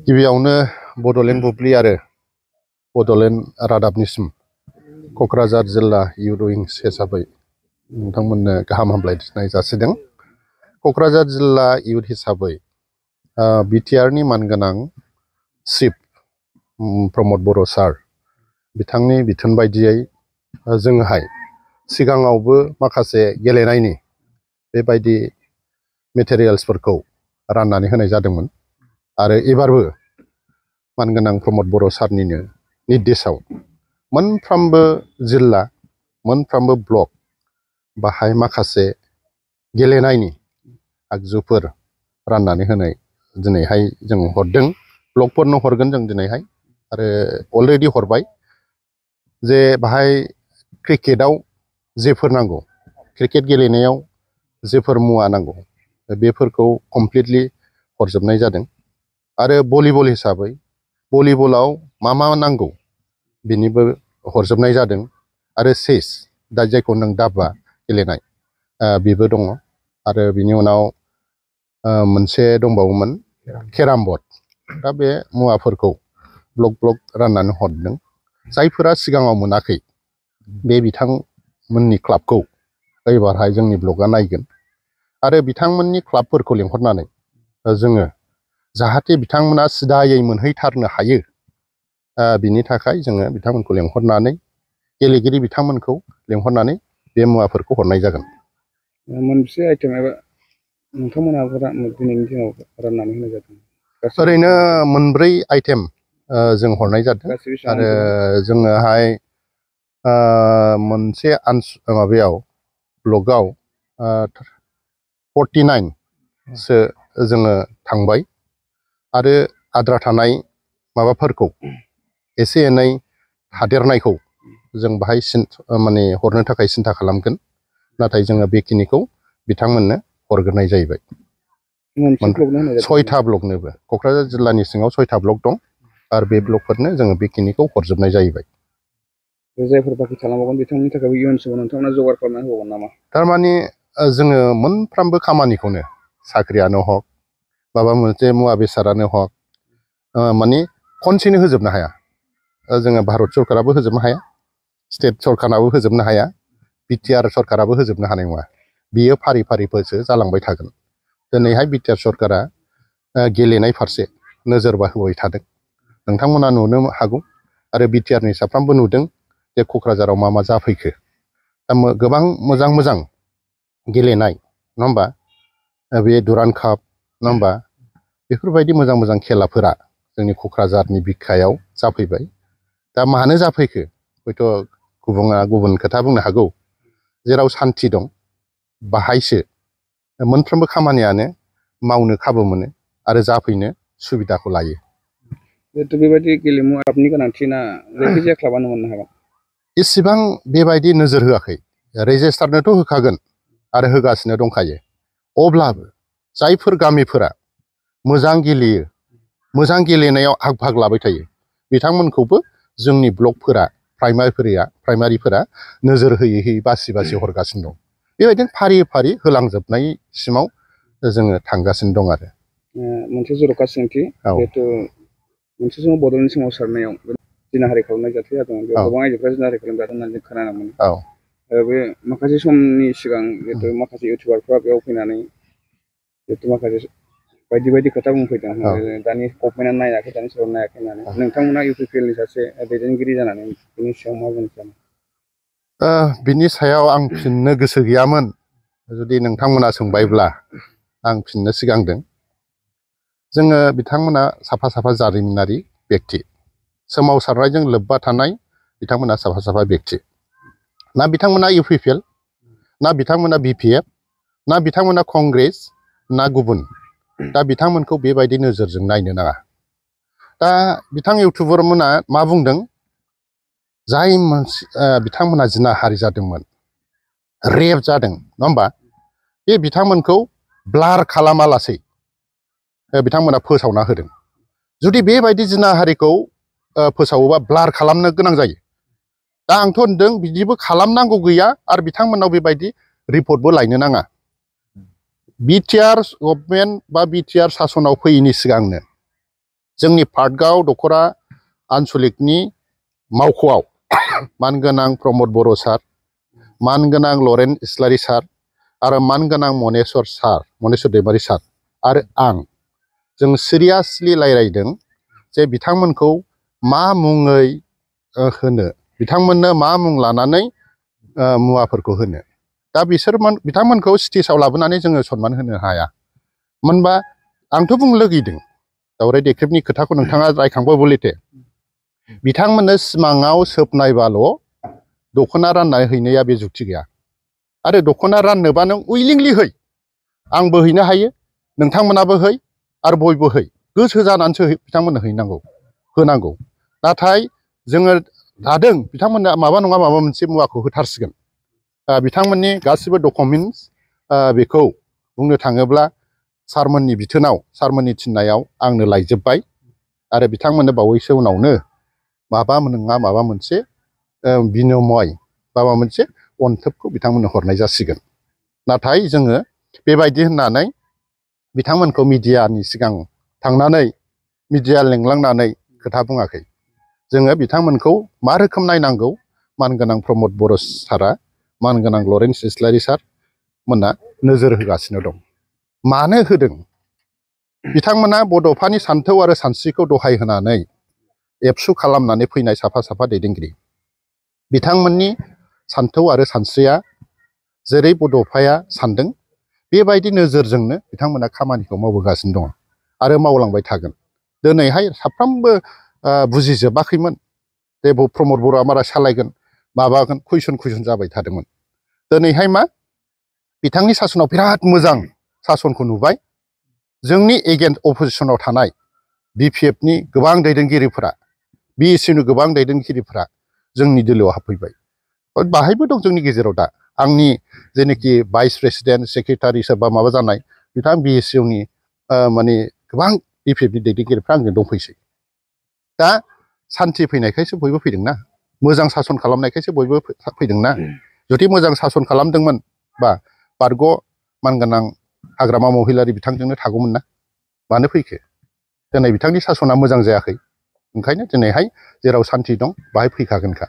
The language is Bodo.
गिबियावनो बड'लेण्ड बुब्लि आरो बड'लेण्ड रादाबनिसिम क'क्राझार जिल्ला इउथ विंस हिसाबै नोंथांमोननो गाहाम हामलायनाय जासिदों। क'क्राझार जिल्ला इउथ हिसाबै बिटिआरनि मानगोनां चिफ प्रमद बर' सार बिथांनि बिथोन बायदियै जोङोहाय सिगाङावबो माखासे गेलेनायनि बेबायदि मेटेरियेल्सफोरखौ राननानै होनाय जादोंमोन आरो एबारबो मानगोनां प्रमद बर' सारनिनो निर्देशआव मोनफ्रोमबो जिल्ला मोनफ्रोमबो ब्लक बाहाय माखासे गेलेनायनि आगजुफोर राननानै होनाय दिनैहाय जों हरदों। ब्लकफोरनो हरगोन जों दिनैहाय आरो अलरेडि हरबाय जे बाहाय क्रिकेटआव जेफोर नांगौ, क्रिकेट गेलेनायाव जेफोर मुवा नांगौ बेफोरखौ कमप्लिटलि हरजोबनाय जादों आरो भलिबल हिसाबै भलिबलाव मा नांगौ बिनिबो हरजोबनाय जादों आरो चेस दा जायखौ नों दाबा गेलेनाय बेबो दङ आरो बिनि उनाव मोनसे दंबावोमोन केराम बर्ड। दा बे मुवाफोरखौ ब्लक राननानै हरदों। जायफोरा सिगाङाव मोनाखै बे बिथांमोननि क्लाबखौ एबारहाय जोंनि ब्लकआ नायगोन आरो बिथांमोननि क्लाबफोरखौ लेंहरनानै जोङो जाहाथे बिथांमोना सिदायै मोनहैथारनो हायो बिनि थाखाय जोङो बिथांमोनखौ लेंहरनानै गेलेगिरि बिथांमोनखौ लेंहरनानै बे मुवाफोरखौ हरनाय जागोन। मोनसे आइटेम एबा नोंथांमोना दिनैनि दिनाव राननानै होनाय जादों? ओरैनो मोनब्रै आइटेम जों हरनाय जादों आरो जोङोहाय मोनसे माबायाव ब्लकआव 49सो जोङो थांबाय आरो आद्रा थानाय माबाफोरखौ एसे एनै थादेरनायखौ जों बाहाय माने हरनो थाखाय सिन्था खालामगोन, नाथाय जोङो बेखिनिखौ बिथांमोननो हरग्रोनाय जाहैबाय। 6था ब्लकनोबो क'क्राझार जिल्लानि सिङाव 6था ब्लक दं आरो बे ब्लकफोरनो जोङो बेखिनिखौ हरजोबनाय जाहैबाय। जायफोर बाखि थालांबावगोन बिथांमोननि थाखाय इयुन समाव नोंथांमोना जगार खालामनानै होबावगोन नामा? थारमाने जोङो मोनफ्रोमबो खामानिखौनो साख्रियानो हक माबा मोनसे मुवा बेसादानो हक माने खनसेनो होजोबनो हाया। जोङो भारत सरकाराबो होजोबनो हाया, स्टेट सरकाराबो होजोबनो हाया, बिटिआर सरकाराबो होजोबनो हानाय नङा। बियो फारि फारिफोरसो जालांबाय थागोन। दिनैहाय बिटिआर सरकारा गेलेनाय फारसे नोजोर होबाय थादों। नोंथांमोना नुनो हागौ आरो बिटिआरनि साफ्रोमबो नुदों जे क'क्राझाराव मा जाफैखो। दा गोबां मोजां गेलेनाय नङा होमबा, बे दुरान्ड काप नङा होमबा, बेफोरबायदि मोजां खेलाफोरा जोंनि क'क्राझारनि बिखायाव जाफैबाय। दा मानो जाफैखो हयथ' गुबुन खोथा बुंनो हागौ। जेराव सान्थि दं बाहायसो मोनफ्रोमबो खामानियानो मावनो खाबु मोनो आरो जाफैनो सुबिदाखौ लायो। जिहेतु बेबायदि गेलेमु आदबनि गोनांथि ना जायखिजाया क्लाबानो मोननो हागोन? इसिबां बेबायदि नोजोर होआखै। रेजिस्टारनोथ' होखागोन आरो होगासिनो दंखायो। अब्लाबो जायफोर गामिफोरा मोजां गेलेयो, मोजां गेलेनायाव आग भाग लाबाय थायो, बिथांमोनखौबो जोंनि ब्लकफोरा प्राइमारिफोरा नोजोर होयै बासि हरगासिनो दं। बेबायदिनो फारि फारि होलांजोबनायसिमाव जोङो थांगासिनो दं आरो। मोनसे जर'खा सोंथि, जिहेतु मोनसे समाव बड'लेण्ड सोमावसारनायाव जिनाहारि खालामनाय जाथाय जादोंमोन, बेयाव गोबां आइजोफोरा जिनाहारि खालामजादों होननानै जों खोनानो मोनो। बे माखासे समनि सिगां जिहेतु माखासे इउटुबारफ्रा बेयाव फैनानै जिहेतु माखासे बायदि खोथा बुंफैदों। दानि गभर्नमेन्टआ नायाखै, दानि सरकारा नायाखै होननानै। नोंथांमोना इउपिपिएलनि सासे दैदेनगिरि जानानै बिनि सायाव मा बुंनो सानो? बिनि सायाव आं फिननो गोसो गैयामोन। जुदि नोंथांमोना सोंबायब्ला आं फिननो सिगांदों। जोङो बिथांमोना साफा जारिमिनारि बेक्ति, सोमावसारनायजों लोब्बा थानाय बिथांमोना साफा बेक्ति। ना बिथांमोना इउपिपिएल, ना बिथांमोना बिपिएफ, ना बिथांमोना कंग्रेस, ना गुबुन। दा बिथांमोनखौ बेबायदि नोजोरजों नायनो नाङा। दा बिथां इउटुबारमोना मा बुंदों, जाय बिथांमोना जिनाहारि जादोंमोन, रेप जादों नङा होमबा, बे बिथांमोनखौ ब्लार खालामालासै बिथांमोना फोसावना होदों। जुदि बेबायदि जिनाहारिखौ फोसावोबा ब्लार खालामनो गोनां जायो। दा आंथ' होनदों बिदिबो खालामनांगौ गैया आरो बिथांमोननाव बेबायदि रिपर्टबो लायनो नाङा। बिटिआर गभर्नमेन्ट बा बिटिआर सासनाव फैयैनि सिगांनो जोंनि पाटगाव दख'रा आनसलिकनि मावख'आव मानगोनां प्रमद बर' सार, मानगोनां लरेन इस्लारि सार आरो मानगोनां मनेस्वर दैमारि सार आरो आं जों सिरियासलि रायज्लायदों जे बिथांमोनखौ मा मुङै होनो, बिथांमोननो मा मुं लानानै मुवाफोरखौ होनो। दा बिथांमोनखौ स्टेजाव लाबोनानै जोङो सनमान होनो हाया। मोनबा आंथ' बुंनो लुगैदों दावराय देख्रेबनि खोथाखौ नोंथाङा रायखांबाय बलेथे। बिथांमोननो सिमाङाव सोबनायबाल' दख'ना राननानै हैनाया बे जुक्ति गैया। आरो दख'ना राननोबा नों उइलिंलि है, आंबो हैनो हायो, नोंथांमोनाबो है आरो बयबो है, गोसो जानानैसो बिथांमोननो हैनांगौ, होनांगौ। नाथाय जोङो लादों बिथांमोना माबा नङा माबा मोनसे मुवाखौ होथारसिगोन। बिथांमोननि गासिबो डकुमेन्टस बेखौ बुंनो थाङोब्ला सारमोननि बिथोनाव, सारमोननि थिननायाव आंनो लायजोब्बाय आरो बिथांमोननो बावैसो उनावनो माबा नङा माबा मोनसे बिनिमय माबा मोनसे अनथोबखौ बिथांमोननो हरनाय जासिगोन। नाथाय जोङो बेबायदि होननानै बिथांमोनखौ मिडियानि सिगां थांनानै मिडिया लिंलांनानै खोथा बुङाखै। जोङो बिथांमोनखौ मा रोखोम नायनांगौ, मानगोनां प्रमद बर' सारा, मानगोनां लरेन्स इस्लारि सार मोना नोजोर होगासिनो दं। मानो होदों? बिथांमोना बड'फानि सान्थौ आरो सानस्रिखौ दहाय होनानै एबसु खालामनानै फैनाय साफा साफा दैदेनगिरि। बिथांमोननि सान्थौ आरो सानस्रिया जेरै बड'फाया सानदों बेबायदि नोजोरजोंनो बिथांमोना खामानिखौ मावबोगासिनो दङ आरो मावलांबाय थागोन। दिनैहाय साफ्रोमबो बुजिजोबाखैमोन जे प्रमद बर'आ मारा सालायगोन माबागोन, कुइसन जाबाय थादोंमोन। दिनैहाय मा बिथांनि सासनाव बिराद मोजां सासनखौ नुबाय। जोंनि एगेन्स्ट अपजिसनाव थानाय BPFनि गोबां दैदेनगिरिफोरा, BSUनि गोबां दैदेनगिरिफोरा जोंनि दोलोआव हाबफैबाय। बाहायबो दं जोंनि गेजेराव दा आंनि जेनोखि भाइस प्रेसिडेन्ट, सेक्रेटारि सोरबा माबा जानाय बिथां BSUनि माने गोबां BPFनि दैदेनगिरिफ्रा आंजों दंफैसै। दा सान्थि फैनायखायसो बयबो फैदोंना, मोजां सासन खालामनायखायसो बयबो फैदोंना। जुदि मोजां सासन खालामदोंमोन बा बारग' मानगोनां हाग्रामा महिलारि बिथांजोंनो थागौमोन ना, मानो फैखो? दिनै बिथांनि सासना मोजां जायाखै, ओंखायनो दिनैहाय जेराव सान्थि दं बाहाय फैखागोनखा।